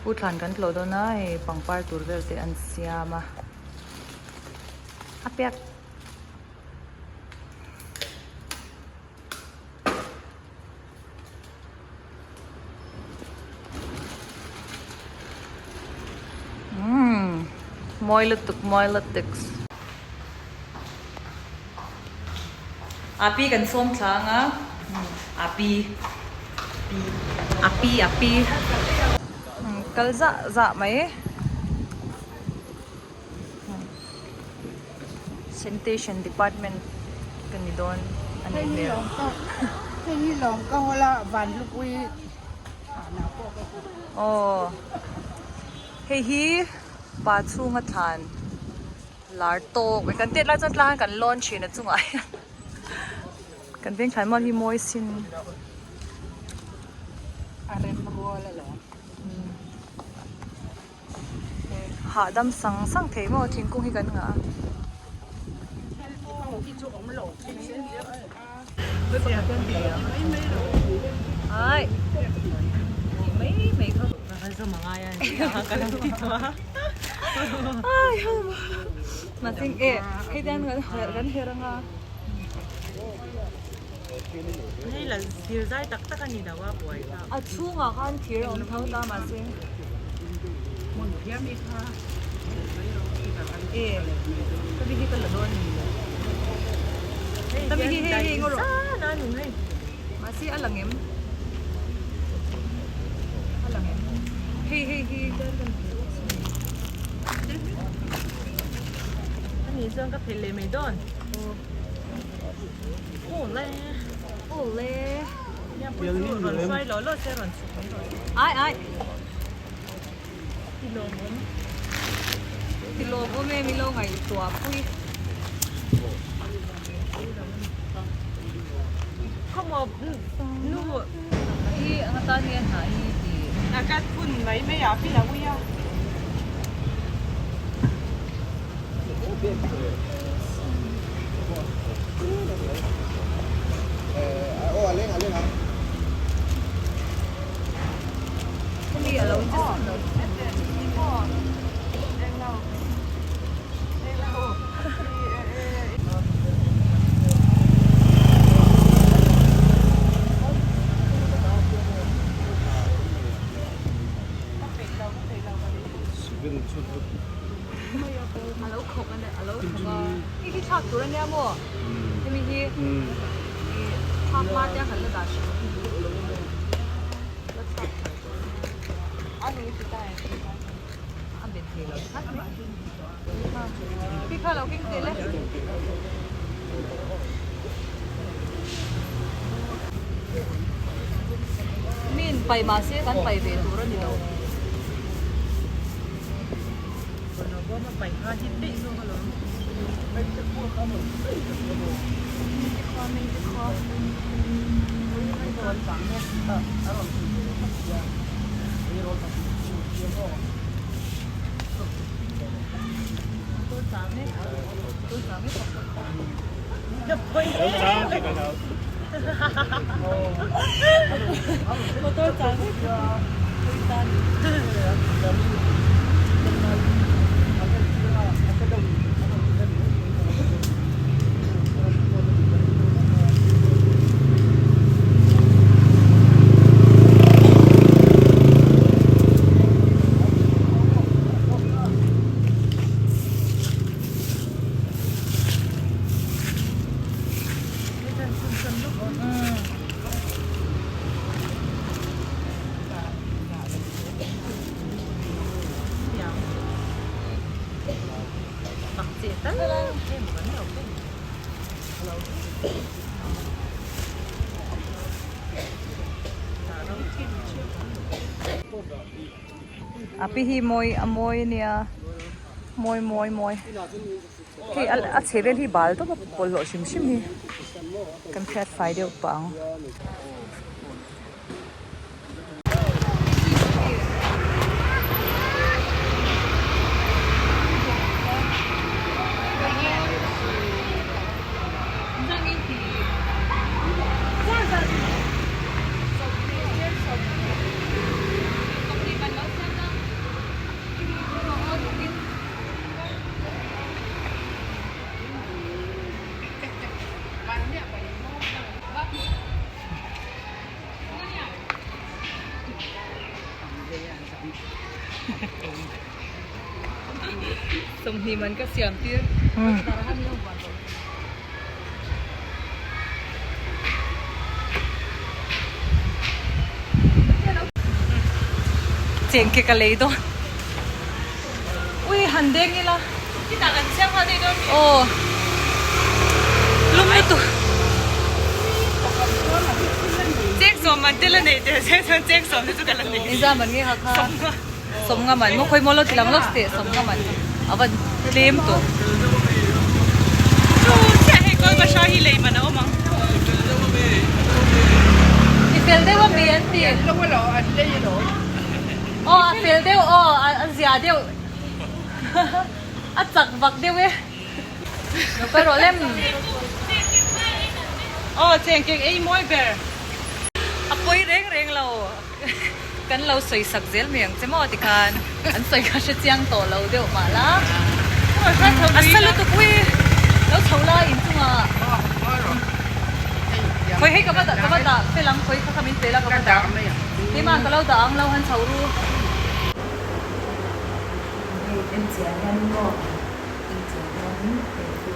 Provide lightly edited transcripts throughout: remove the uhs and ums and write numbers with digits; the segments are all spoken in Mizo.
Pu thlan kan tlawh dawn a hei pangpar tur vel te an siam a a piak. Umm mawi lutuk mawi lutuk. Api kan sawm thla anga api api api kal zah zah mai sanitation department ka ni dawn a nih hmel. Hei hi lawng ka hawl a Vanlupui aw hei hi pa chhunga thlan. Lar tawk kan tet lai chuan tlang kan lawn thin a chungah hian kan veng thlai mual hi mawi sin a rem rual alawm hahdam sang sang thei maw thingkung hi kan ngah a. Ai mai mai kha ai nothing e hei te an kan her anga hei la thir zai tak tak ani lo a buai ta a chhungah khan thir a awm tho ta mahse hmun thiam i kha e ka bi hi ka la dawn ni lo ta mi hi hei hei ngaw rawh mahse a lang em a lang em hei hei hi ani chuan ka phelh leh mai dawn aw le aw le rawn hruai law law se rawn chhuk mai rawh ai ai Ti lawmawm. Ti lawmawm e milo ngaihtuah pui. Khawmaw nu. Hi anga tan nge hna hi ti. A ka phun mai mai a pila ui a. Hemi a lo in A lo khawk a a lo khawk a hei hi thlak tur ania maw hemi hi thlak hma te a kan la dah hrim la thlak thar tur a bet thei lo tlat mai khi kha lo keng tel e. Min pai mahse kan pai ve tur a ni lo. A pi hi mawi a mawi a nia mawi mawi mawi hei a chhe vel hi bal tawp a bawlhhlawh hrim hrim hi kan hriat fai deuh pah ang. 20 man ka siam tir. Cheng ke ka lei dawn. Ui han deng ila. Chutah kan siam nghal daih dawn mi? Aw. Lum lutuk. Cheng sawm man te la nei teh se chuan cheng sawm te chu ka la nei. Engzah man nge ha kha? Sawmnga man maw khawi maw lo ti lang lawk teh sawmnga man a va tlem tawh. Chu chiah hei Kawlbahra hi lei man a awm ang. I fel deuh a mi an ti. Aw a fel deuh aw a zia deuh a chak vak deuh e. Lo kal rawh lem. Aw chengkeng ei mawi ber. A pawi reng reng lo. Kan lo sawi sak zel mai ang che maw tikhan an sawi kha hre chiang tawh lo deuh mah la. A sa lutuk ui lo chho la inchungah khawi hei ka va dah ka va dah fel ang khawi kha kha min pe la ka va dah keimah ka lo dah ang lo han chho ru. Hei en chiah hian maw en chiah hianin hei chu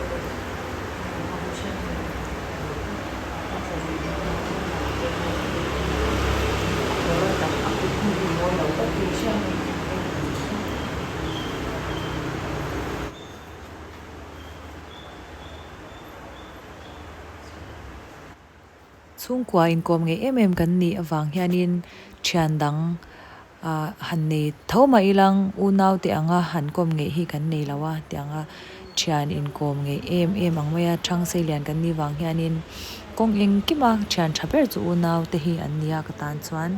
Chhungkua inkawm ngei em em kan nih avang hianin thian dang ah han nei tho mah ilang unau te anga han kawm ngeih hi kan nei lo a tianga thian inkawm ngeih em em ang mai a thang sei lian kan nih vang hianin kawng engkima thian tha ber chu unau te hi an ni a ka tan chuan.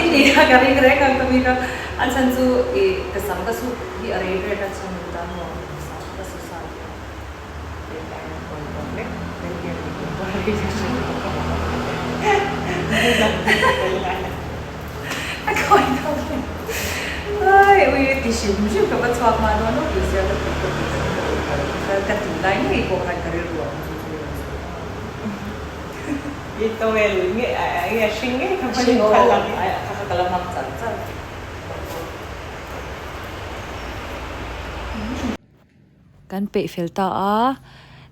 I ti a ka ring reng ang ka mi ka a chhan chu ih ka sam ka suk hi a rei vel a chhung tan maw sam ka su sa. Kan peih fel ta a,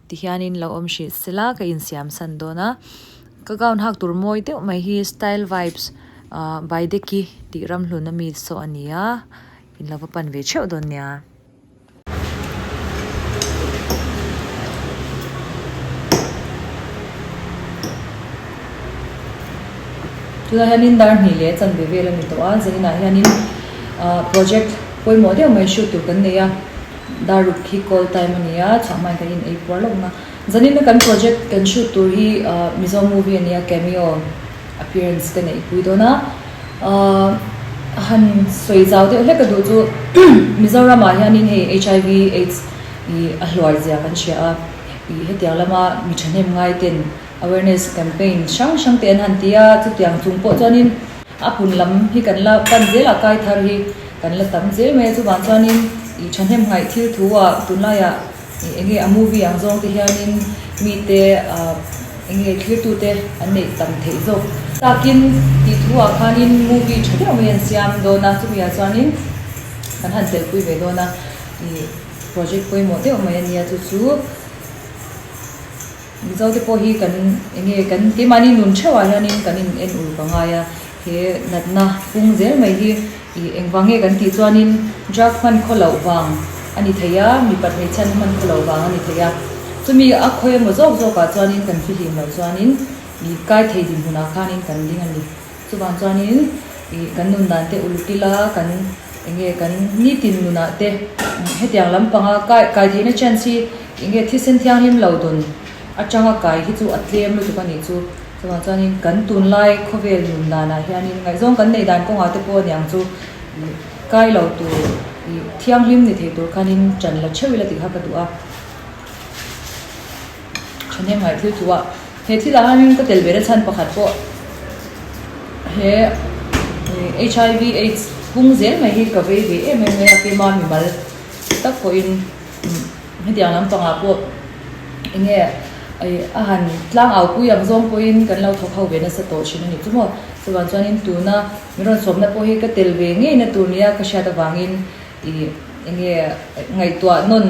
tihianin lo awm hrih sela ka insiam san dawn a, ka gown hak tur mawi deuh mai hi style vibes ah by Deki tih ramhlun ami saw a ni a, in lo va pan ve theuh dawn nia. Tunah hianin dar hnih leh chanve vel a ni tawh a, zaninah hianin ah project pawimawh deuh mai shoot tur kan nei a, dar ruk khi call time a ni a, chhuah hmain kan in ei puar lawk na. Zanina kan project kan shoot tur hi ah Mizo movie a ni a, cameo appearance ka neih pui dawn a, ah han sawi zau deuh hlek a duh chu Mizoramah hianin hei HIV AIDS ih a hluar zia kan hria a, ih hetiang lama mi thahnem ngai ten Awareness campaign hrang hrang te an han ti a, chutiang chung pawh chuanin a pun lam hi kan la pan zel a, kai thar hi kan la tam zel mai a, chuvang chuanin ih thahnem ngaih thil thu ah tunlaiah ih eng nge a movie ang zawng te hianin mite ah eng nge thlirtu te an neih tam theih zawk takin tih thu ah khanin movie tha deuh mai an siam dawn a, chumi ah chuanin kan han telpui ve dawn a, ih project pawimawh deuh mai a nia chu chu. Mizo te pawh hi kan eng nge kan keimahni nun theuhah hianin kan in en uluk a ngai a, he natna pung zel mai hi ih engvang nge kan tih chuanin drug hman khaw loh vang a ni thei a, mipat hmeichhiatna hman khaw loh vang a ni thei a, chumi a khawi emaw zawk zawkah chuanin kan fihlim loh chuanin ih kai thei dinhmunah khanin kan ding a ni. Chuvang chuanin ih kan nun dan te uluk ila kan eng nge kan nitin nunah te hetiang lampanga kai kai theihna chance hi eng nge thisen thianghlim lo dawn atanga kai hi chu a tlem lutuk a nih chu. Chuvang chuanin kan tunlai khawvel nun danah hianin ngaihzawng kan neih dan kawngah te pawh aniang chu ih kai lo tur ih thianghlim ni thei tur khanin ṭan la theuh ila tih kha ka duh a. Thahnem ngaih thil chu a, he thil ah hianin ka tel ve na chhan pakhat pawh he HIV AIDS pung zel mai hi ka vei ve em em mai a, keima mimal tak pawhin hetiang lampangah pawh eng nge A han tlang au pui ang zawng pawhin kan lo thawk ho ve nasa tawh thin a ni chu maw. Chuvang chuanin tuna min rawn sawmna pawh hi ka tel ve ngeina tur nia ka hriat avangin ih enge ngaihtuah nawn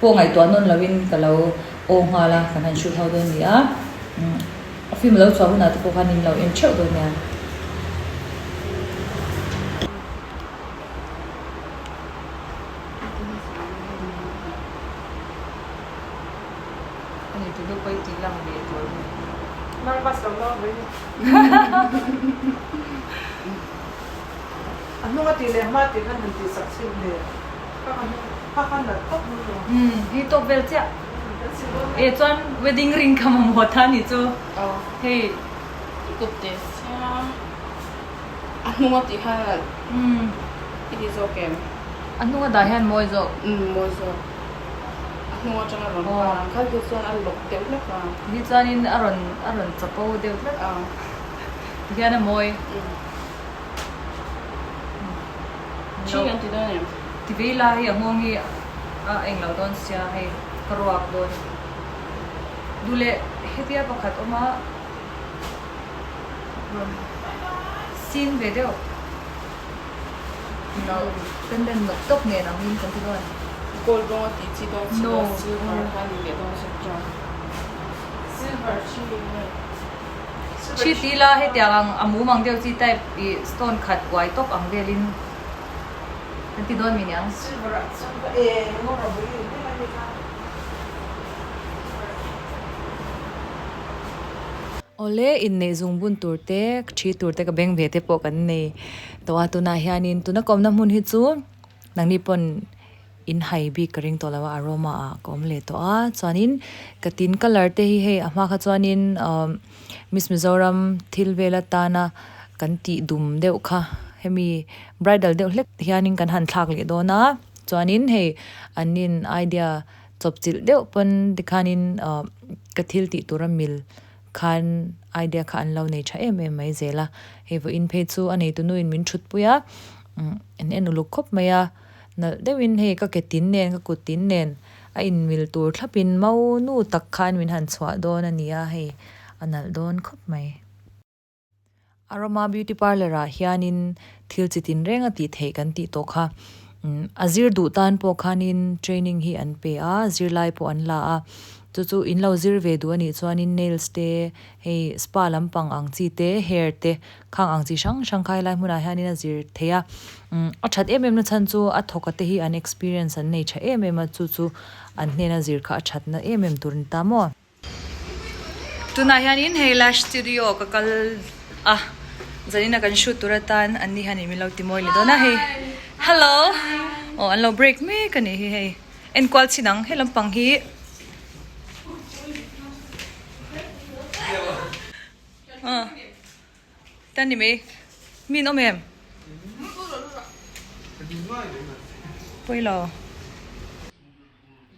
pawh ngaihtuah nawn loin ka lo aw nghal a, kan han shoot ho dawn ni a. A film lo chhuah hunah te pawh khan in lo en theuh dawn nia. Ani tu deuh pawh i tih lang ve tur a ni. Nervous lo lo ve ni. A hnung a tih leh hma tih khan han tih sak chhin ve. Ka ka hnung ka ka nalh tawp hnung lo. Umm hei tawp vel chiah. E chuan wedding ring ka mamawh ta ni chu. Hei. I kut te sia. A hnung a tih khan a nalh. Umm. I ti zawk em? A hnung a dah hian mawi zawk. Umm mawi zawk. A hnung atang a rawn par ang kha chu chuan a lawk deuh hlek a. Ti chuanin a rawn a rawn chapo deuh tlat. A. Ti hian a mawi. Thi an ti dawn em? Ti vei la hei a nghawng hi a eng lo dawn sia hei ka ruak dawn. Duh leh hetia pakhat awm a rawn sin ve deuh. No, pendant nawk tawk nen ang in kan ti dawn. Gold rawng a tih chi dawn si lo, silver kha a ni leh dawn zawk chuan. Silver chi nge? Chi ti la hetiang ang a mum ang deuh chi type ih stone khat uai tawp ang velin kan ti dawn mi niang. Silver ah chuan ka eng ngawr a bui eng em a ni kha. Awle, inneih zungbun tur te, thi tur te ka beng ve te pawh kan nei tawh a, tunah hianin tuna ka awmna hmun hi chu nangni pawn in hai bik ka ring tawh lo a, aroma ah ka awm leh tawh a, chuanin ka tin colour te hi hei a hma kha chuanin ahh Miss Mizoram thil vel atana kan tih dum deuh kha hemi bridal deuh hlek hianin kan han thlak leh dawn a, chuanin hei an in idea. Chawpchilh deuh pawn tikhanin ahh ka thil tih tura mil khan idea kha an lo nei tha em em mai zel a, hei vawiin phei chu a neitu nuin min thut pui a, umm an en uluk khawp mai a, nalh deuhin hei ka ke tin nen ka kut tin nen a inmil tur thlapin mau nu tak khan min han chhuah dawn a ni a, hei a nalh dawn khawp mai. Aroma beauty parlour ah hianin thil chi tin reng a tih theih kan tih tawh kha a zir duh tan pawh khanin training hi an pe a zirlai pawh an la a chu chu in lo zir ve duh a nih chuanin nails te hei spa lampang ang chi te hair te khang ang chi hrang hrang kha helai hmunah hianin a zir theih a a that em em na chhan chu a thawk a te hi an experience an nei tha em em a chu chu an hnena zir kha a thatna em em tur a ni ta maw. Tunah hianin hei lash studio ka kal a zanina kan shoot tur atan an ni hianin min lo ti mawi leh dawn a hei hello aw an lo break mek a nih hi hei enkual chin ang he lampang hi tan ni mai mi an awm em pawilo.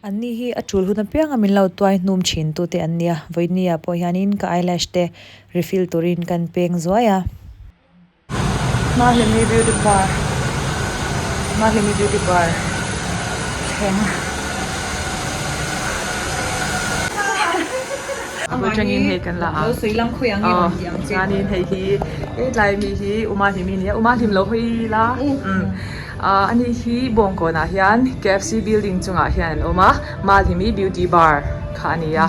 An ni hi a tul hun apianga min lo tuai hnum thin tu te an nia, vawinia pawh hianin ka eyelash te refill turin kan peng zuai a. Mahlimi beauty bar Mahlimi beauty bar thleng. A bul tangin hei kan la a aw chuanin hei hi hetlai mi hi Umahlimi a ni a Umahlim lo hawi la umm. Ahh ani hi Bawngkawnah hian KFC building chungah hian an awm a, Malhimi beauty bar kha a ni a,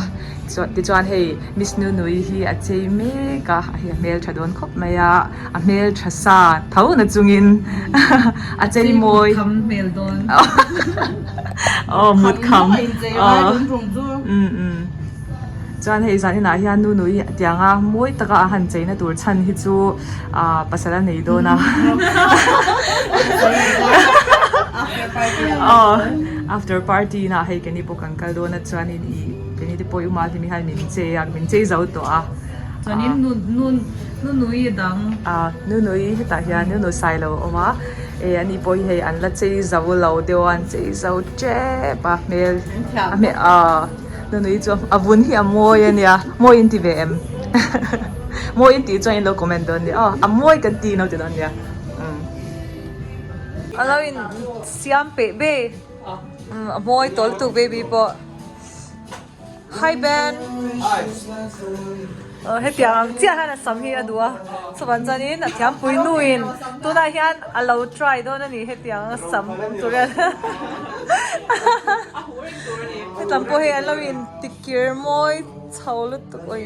chuan tichuan hei Miss Nunui hi a chei mek a, hei a hmeltha dawn khawp mai a, a hmeltha sa tho na chungin a chei mawi aw mut kham aw umm umm. Chuan hei zan inah hian nu nui tianga mawi taka a han cheina tur chhan hi chu ah pasal a nei dawn a aw after party inah hei keini pawh kan kal dawn a chuanin ih keini te pawh i uma hlimi hian min chei a min chei zo tawh a Chuanin nu nu nu nui dang ah nu nui hetah hian nu nu sai lo a awm a eh ani pawh hi hei an la chei zo lo deuh a an chei zo tep a hmel a hmel ah. Nunui chu a vun hi a mawi a nia, mawi in ti ve em? Mawi in tih chuan in lo comment dawn nia aw, a mawi kan ti in lo ti dawn nia. A lo in siam peih be, a mawi tawl tuk baby pawh. Hi Ben! Hetiang ang chiah hian a sam hi a duh a, chuvang chuanin a thiampui nuin tunah hian a lo try dawn a ni hetiang a sam awm tur hian hetlam pawh hi an lo in tikir mawi chho lutuk awi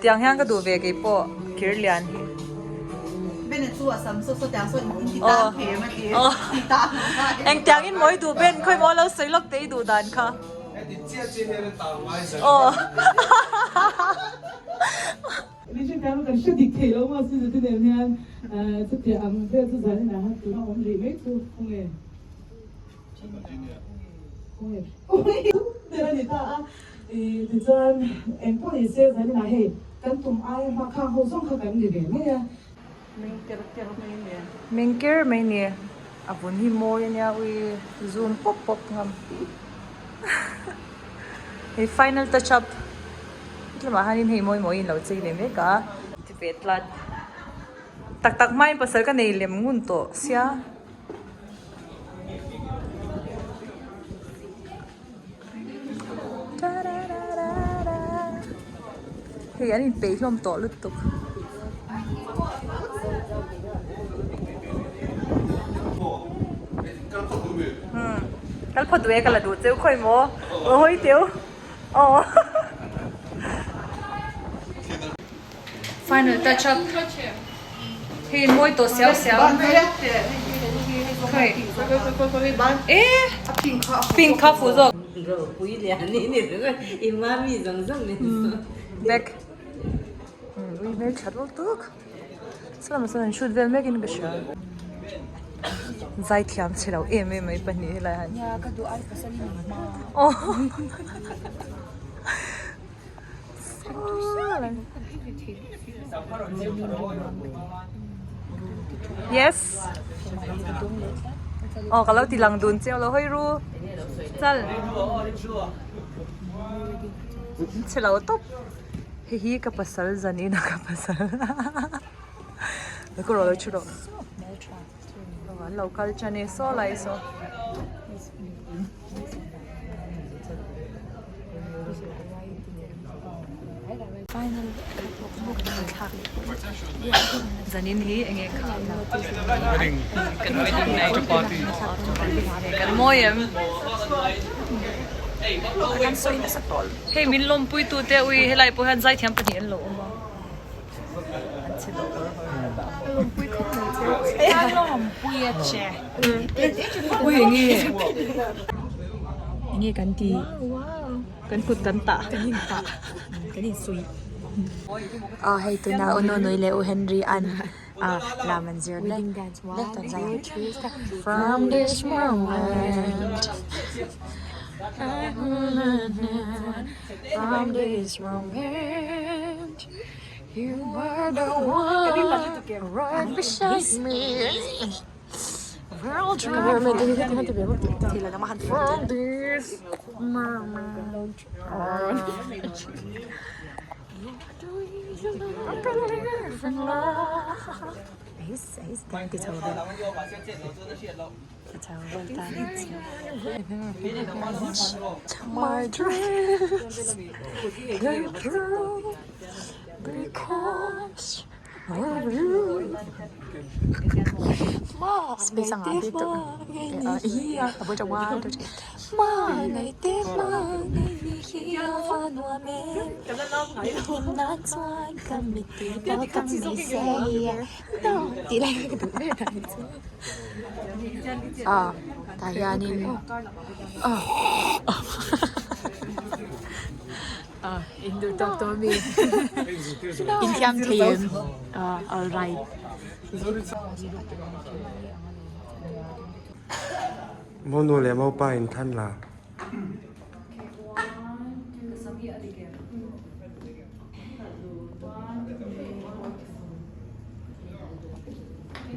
tiang hian ka duh ve keipawh kir lian hi. Aw engtiangin mawi duh Ben khawimaw lo sawi lawk teh i duh dan kha. Aw. Mission kan kan hre dik thei lo maw si zete nen hian chutiang ang vel chu zan inah han tuna awm rih mai chu khawnge khawnge ber a ni ta a tichuan eng pawh ni se zan inah hei kan tum aia hma khang ho zawng kha kan ni ve mai a. Meng ker ker mai nen. Meng ker mai ni. A vun hi mawi ania ui zoom pawp pawp ngam. Hei final touch up tlem ah hianin hei mawi mawi in lo chei ve mek a. Ti ve tlat. Tak tak hmain pasal ka nei lem ngun tawh sia. Hei an inpeih hlawm tawh lutuk. Kal phawt duh e ka la duh cheu khawi maw aw hawi teu aw. Final touch up hei mawi tawh siau siau khawi e pink kha fuh zawk back ui hmel tha lutuk tuk salam sawn an shoot vel mek in ka hria zai thiam chhe lo em em mai pahnih helai ah hian aw. Yes Aw ka lo ti lang dun chiang lo hawi ru chal chhe lo tawp hei hi ka pasal zanin a ka pasal ka rawh lo thu rawh an lo kal tan e saw lai saw. Zanin hi enge kha Wedding kan wedding night after party kan mawi em hei min lawmpui tu te ui helai pawh hian zaithiam pahnih an lo awm a an chhe lo hawr hawr lawmpui khawp mai che ka lawmpui a che ui enge enge kan ti kan kut kan tah kan in tah kan in suih aw hei tuna u Nunui leh u Henry an ah lam an zir lek lek tan zai from this moment from this moment you are the one right beside me from this moment My dreams came true because of you. Space ang ate to. Ah, tah hianin ah ah in duh tawk tawh ami in thiam thei em ah alright. Monu leh Mopa in than la.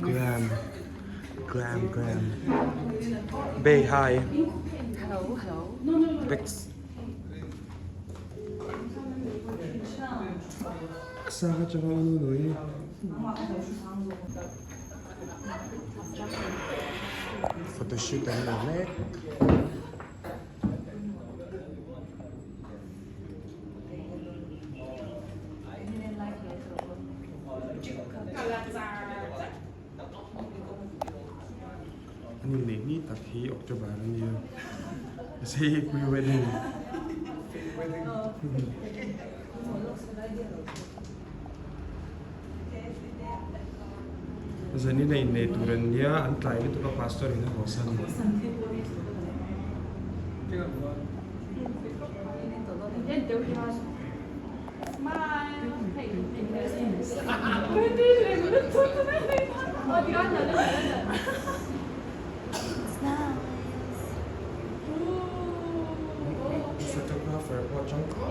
Glam glam glam Bay hi Hello hello Bex Sang atanga u nui Photoshoot an nei mek. An inneih ni tak hi October a nia. Mahse hei pre wedding. Zanin a innei tur an nia, an tlai lutuk a pastor in a haw san. Photographer pawh changkang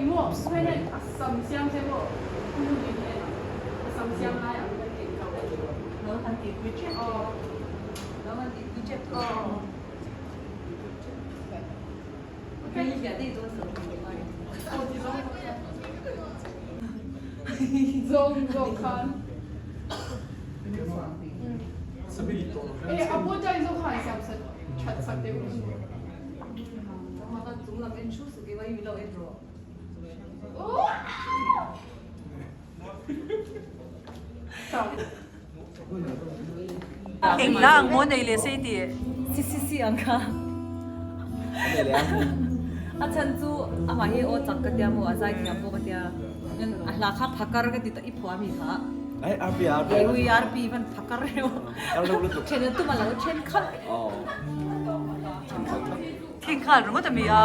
Engla ang maw nei leh sei tih si si si ang kha a chhan chu amah hi aw chak ka tia maw a zai thiam pawh ka tia a hla kha phakar ka ti tawh i phuah mi kha ui rp van phakar reuh then an tum a lo then khalh thing nghal ringawt a mi a.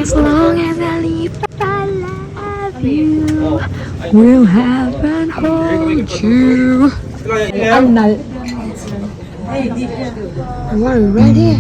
As long as I live, I love you. Will have and hold you. Are you ready?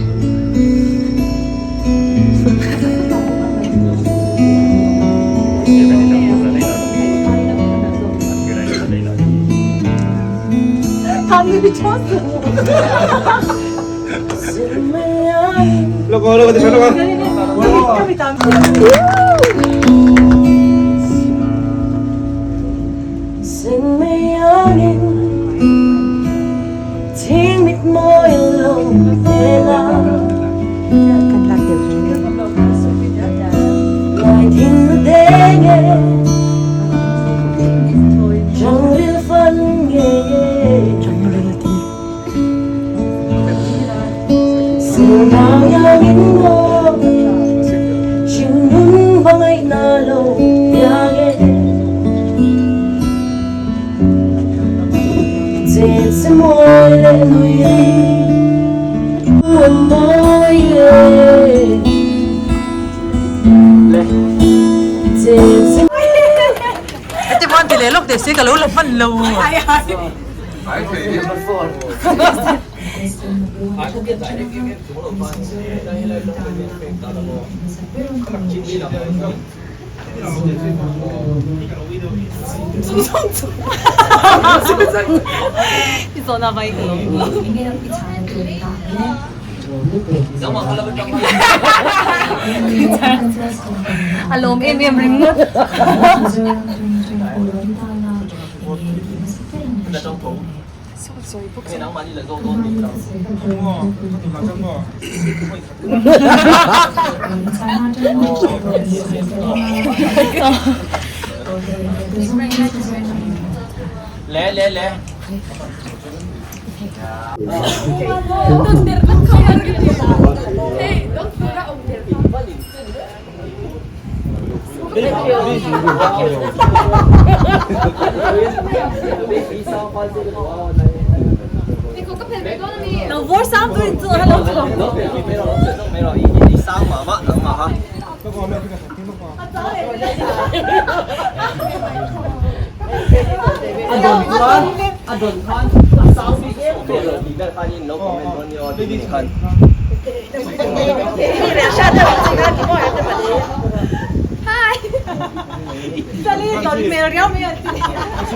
A lawm em em ringawt.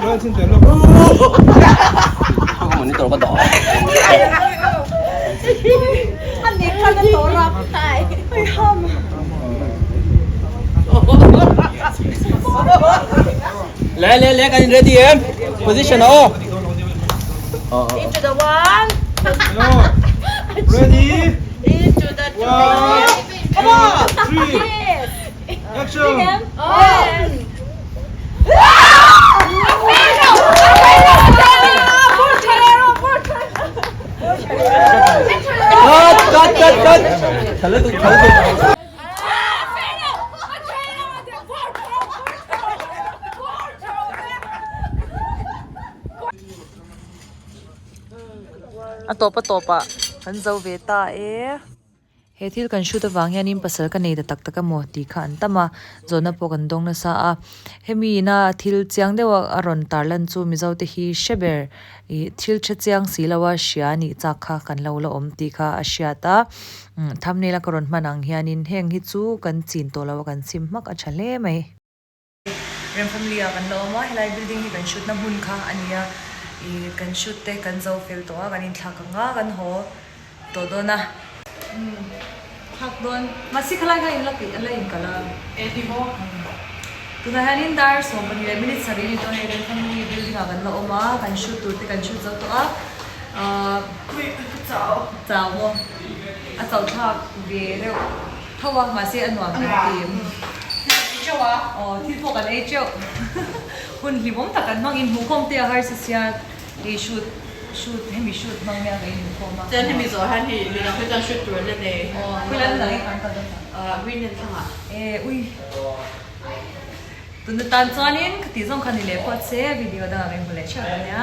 Le le le kan in ready em position ah aw. Into the one. Ready? Into the two. One, two, three. Action! Cut cut cut cut. Tha lutuk tha lutuk. A tawp a tawp ah kan zo ve ta e. He thil kan shoot avang hianin pasal ka nei ta tak tak emaw tih kha an tam a, zawhna pawh kan dawng nasa a. Hemi ina thil chiang deuh a rawn tarlan chu Mizo te hi hre ber ih thil tha chiang si lo a hria anih chak kha kan lo la awm tih kha a hriat a. Thumbnail a ka rawn hman ang hianin heng hi chu kan chin tawh lo a kan sim hmak a tha hle mai. Rem family ah kan la awm a, helai building hi kan shoot na hmun kha a ni a, ih kan shoot te kan zo fel tawh a, kan inthlak ang a, kan haw tawh dawn a. Umm thlak dawn, mahse khalai kha in la peih a la in kalh a. Eng maw? Tunah hianin dar 12 leh minute sarih a ni tawh a hei Rem family building ah kan la awm a, kan shoot tur te kan shoot zo tawh a, ahh chau chau maw? A chauh thlak ve reuh. Tho a, mahse a nuam kan ti. Thil ei teuh a? Aw, thil pawh kan ei teuh. Hun hlimawm tak kan hmang, inhmuhkhawm te a harsa sia, hei shoot, shoot, hemi shoot hmang hian kan inhmuhkhawm a. Chuan hemi zawh hian hei midang hi chuan shoot tur an la nei. Aw, khawilai dang hi kan kal dawn ta? Ah, Greenland thlangah. E, ui. Tuna tan chuanin ka tih zawng kha ni leh pawh che, video dangah kan inhmu leh theuh ania.